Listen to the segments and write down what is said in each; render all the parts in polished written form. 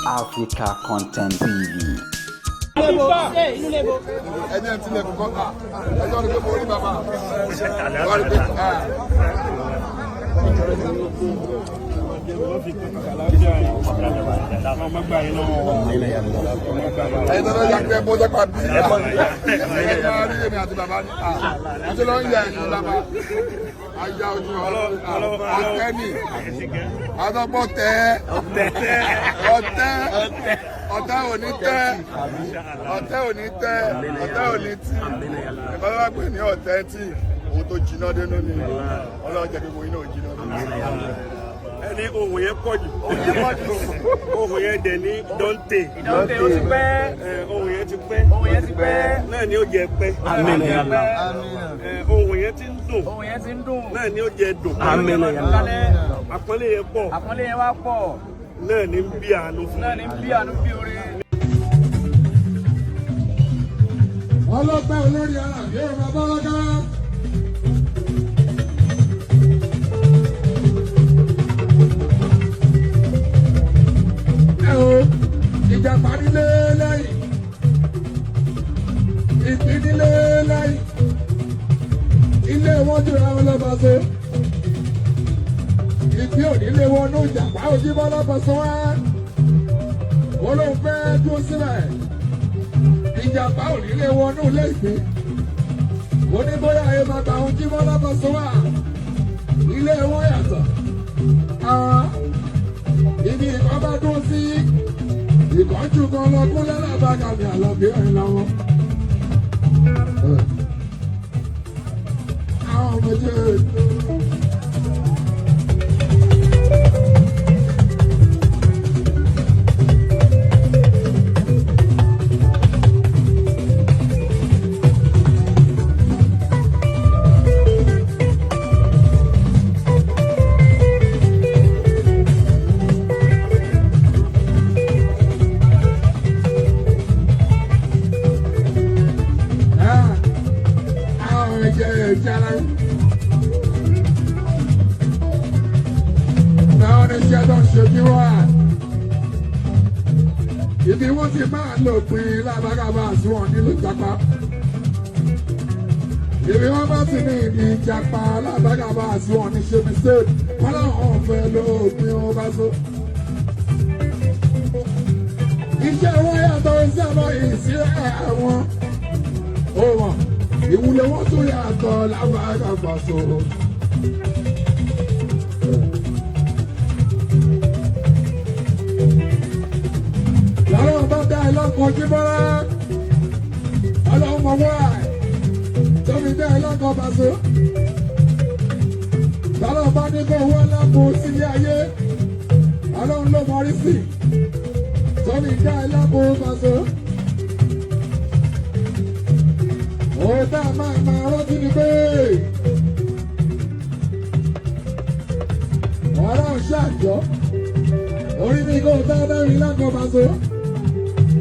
Africa Content TV. Ẹni ẹ tilẹ̀kùn kọ́ ẹjọ́ ni pé mo rí bàbá wọ́n rí pé ẹni tó lọ yà pé bó sẹ́pà bí ẹ máa rí èmi àti bàbá ní à ṣe ló ń yà ẹ̀yìn bàbá ayá ojú ọ̀tẹ́ ni àtọ́pọ̀ tẹ́ ọ̀tẹ́, ọ̀tẹ́ ò ní tẹ́, ọ̀tẹ́ ò ní tẹ́, ọ̀tẹ́ ò ní tí ìbára bá pè ní ọ̀tẹ́ tí òun tó jiná dénú ni. Ọlọ́run jẹ́ kí gbogbo iná ò jiná dénú. Ẹni ohun yẹn pọ̀ jù, ohun yẹn dẹ̀ ní dọ́ńtè. Ìdánwò ó ti pẹ́. Ohun yẹn ti pẹ́. Ohun yẹn ti pẹ́. Náà ni ó jẹ pẹ́. Ohun yẹn ti ń dùn. Ohun yẹn ti ń dùn. Náà ni ó jẹ dùn. Kálẹ̀. Àpọ́nlé yẹn pọ̀. Àpọ́nlé yẹn wá pọ̀. Náà ni ń bí àánú fún. Náà ní bí àánú bí oore. Ọlọ́pàá olórí ara yóò máa bá wáká. Ẹ o, ìjàpá nílé lẹ́yìn, ìpín nílé lẹ́yìn, ilé wọn jùlọ wọn lọ́ba so. Ìpín ònílé wọn ní ìjàpá òjìbọ́ lọ́ba so wá. Olóhùn fẹ́ dúró sílẹ̀, ìjàpá ò ní lè wọnú ilé ìgbé. Ó ní bóyá ẹ máa gbà ohun tí bọ́lá bọ́ sọ wà. Ilé wọn yàtọ̀. Ibi ìkan bá dún sí ìkọ́jú kan lọ kún lẹ́lẹ́bàgà ní àlọ́bí ẹ̀rín lọ́wọ́. Àwọn méjèèjì. Àwọn méjèèjì ara. Náà ní iṣẹ́ tó ń ṣe bí wá. Ibi wọ́n ti máa lò pin lábàgàbà sí wọn nílùú Ìjàpá. Ibi wọ́n bá ti ní ìdí Ìjàpá lábàgàbà sí wọn ní ṣe mistake. Wọ́n láwọn fẹ́ lóòpin ó bá so. Iṣẹ́ wọn yàtọ̀ sí àwọn ìsílẹ̀ wọn. Ó wọ̀n ìwúlò wọn tún yàtọ̀ lábàgàbà so. Lọ́wọ́ bá dá ẹ lọ́kọ̀ọ́ jíbọ́lá, ọlọ́run mọ̀ wá ẹ̀ tóbi dá ẹ lọ́kọ̀ọ́ bàṣọ. Lọ́wọ́ bá ní kó wọ́n lápò sílé ayé, ọlọ́run ló mọ rí sí tóbi dá ẹ lọ́kọ̀ọ́ bàṣọ. Òun tá a máa máa rántí ni pé ọlọ́run ṣàjọ́ orí mi kò tá a dárin lọ́kọ̀ọ́ bàṣọ.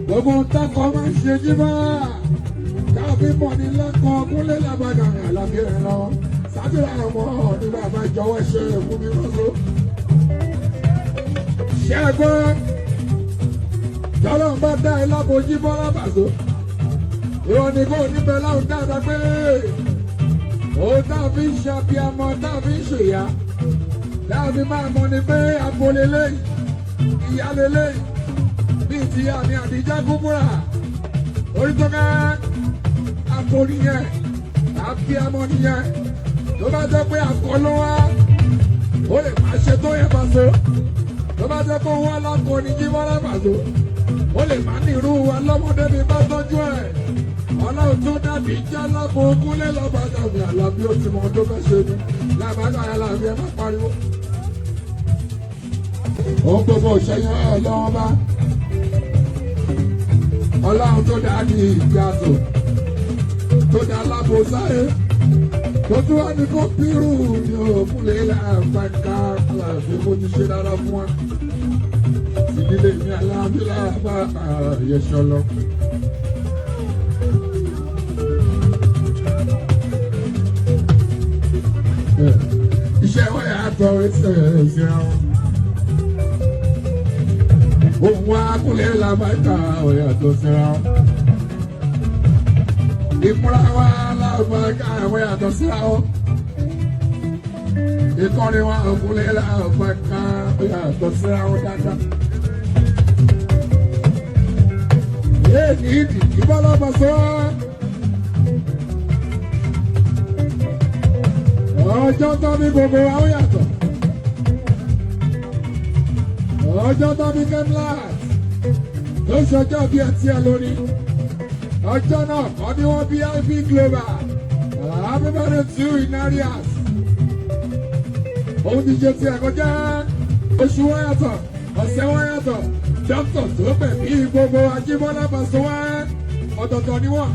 Gbogbo ntakọ máa ń ṣe jímọ̀ káfí mọ̀ ní lẹ́kọ̀ọ́ kúnlé lábàgà rẹ̀ àlàbí rẹ̀ lọ sátìrà àwọn ní bàbá jọ̀wọ́ ṣe fún mi lọ́sọ. Ṣẹ́gun tọ́lọ́ ń bá dá ẹ lábojí bọ́lá bàṣọ. Ìwọ ni kò níbẹ̀ láwùn dáadáa pé òun tá a fi ń ṣe abiyamọ, tá a fi ń ṣèyá, tá a fi máa mọ̀ ni pé agbolélẹ́yìn ìyálélẹ́yìn bíi ti àmì àdìjá kúbúrà orítọ́ká abo nìyẹn, àbíamọ nìyẹn. Tó bá jẹ́ pé àkọlọ́ wá, ó lè má ṣe tó yẹ pàṣẹ. Tó bá jẹ́ pé wọ́n alákọ̀ ní jí wọ́n lápàṣẹ, ó lè má ní irú wa lọ́mọdé mi bá tọ́jú ẹ̀. Ọlọ́run tó dàbí já lápò kúnlé lọ́bàdà mi àlàbí ó ti mọ tó fẹ́ ṣe ni làbàdà àlàbí ẹ má pariwo. Òun gbogbo òṣèyàn ẹ̀ lọ́wọ́ bá ọlọ́run tó dá ní ìgbàsó tó dá lábò sáyé tó tún wá ní kó pírù ní òkúlé láàbàkà àlàáfíà bó ti ṣe dára fún wa ìdílé mi aláàbílà bá àyẹ̀ṣọ́ lọ. Iṣẹ́ wọn yàtọ̀ ìṣe ìṣe wọn. Òun akúlẹ̀ làbáìkà ó yàtọ̀ síra wọn. Ìmúra wa làbáìkà ó yàtọ̀ síra wọn. Ìkọ́ni wa òkúlẹ̀ làbáìkà ó yàtọ̀ síra wọn dáadáa. Yéèdì ìdì ìbálòpọ̀ sọ. Ọjọ́ tó bí gbogbo wa ó yàtọ̀. Ọjọ́ tó bí Kemlat ló ṣọjọ́ bí ẹtí ẹ lórí. Ọjọ́ náà kọ́ ni wọ́n bí IV Global. Happy birthday to Inarius. Òun ti ṣe tiẹ̀ kọjá. Oṣù wọn yàtọ̀, ọ̀sẹ̀ wọn yàtọ̀. Dókítà tó pẹ̀ bí gbogbo Ajíbọ́lá Pasuma ọ̀tọ̀ọ̀tọ̀ ni wọ́n.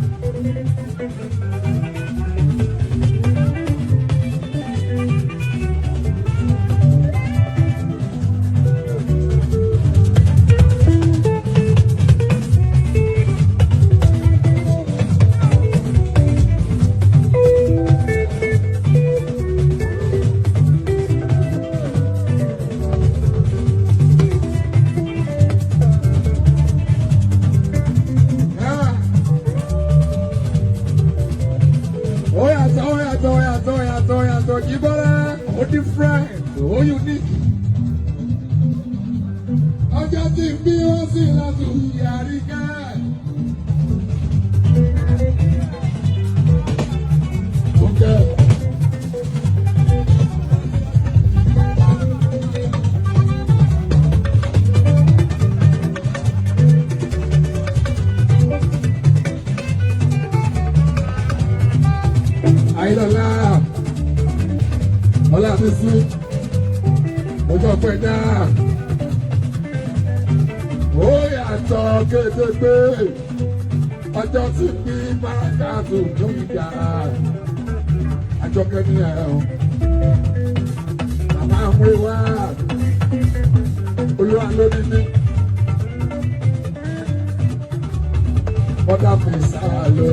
Ó yàtọ̀, ó yàtọ̀, ó yàtọ̀, ó yàtọ̀, ó yàtọ̀. Jíbọ́lá, ó different, ó unique. Ọjọ́ tí ń bí wọ́n sì láti yàrí ká. Okay. Àyìnlọ́lá Ọlábísí ọjọ́ pẹ́ náà ó yàtọ̀ gédégbé ọjọ́ tí bí bárakàtù fún ìjà àjọkẹ́ ní ẹ̀ ọ́ bàbá àmúríwá olúwa lórí ní bọ́dà mi sára lọ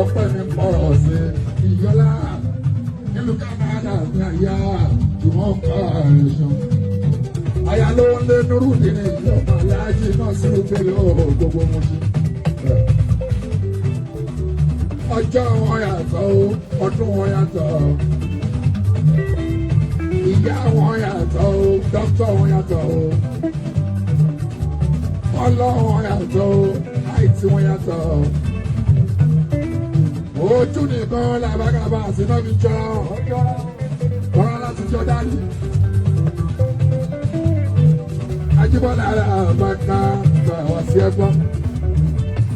ọpẹ́ mi pọ̀ sí ìyọlá nílùú Canada ní àyà jùmọ̀ kọ́ àìsàn. Aya ló ń lé nírú ní ìjọba aláàjì náà sínú gbélé gbogbo mu sí. Ọjọ́ wọn yàtọ̀ o, ọdún wọn yàtọ̀ o. Ìyá wọn yàtọ̀ o, dókítà wọn yàtọ̀ o. Ọlọ́run wọn yàtọ̀ o, àìtí wọn yàtọ̀ o. Ojú nìkan làbágàbà àti náà fi jọra wọn. Kọ́ra láti jọ dání. Ajíbọ́lá àbáká gbà wá sí ẹgbọ́n.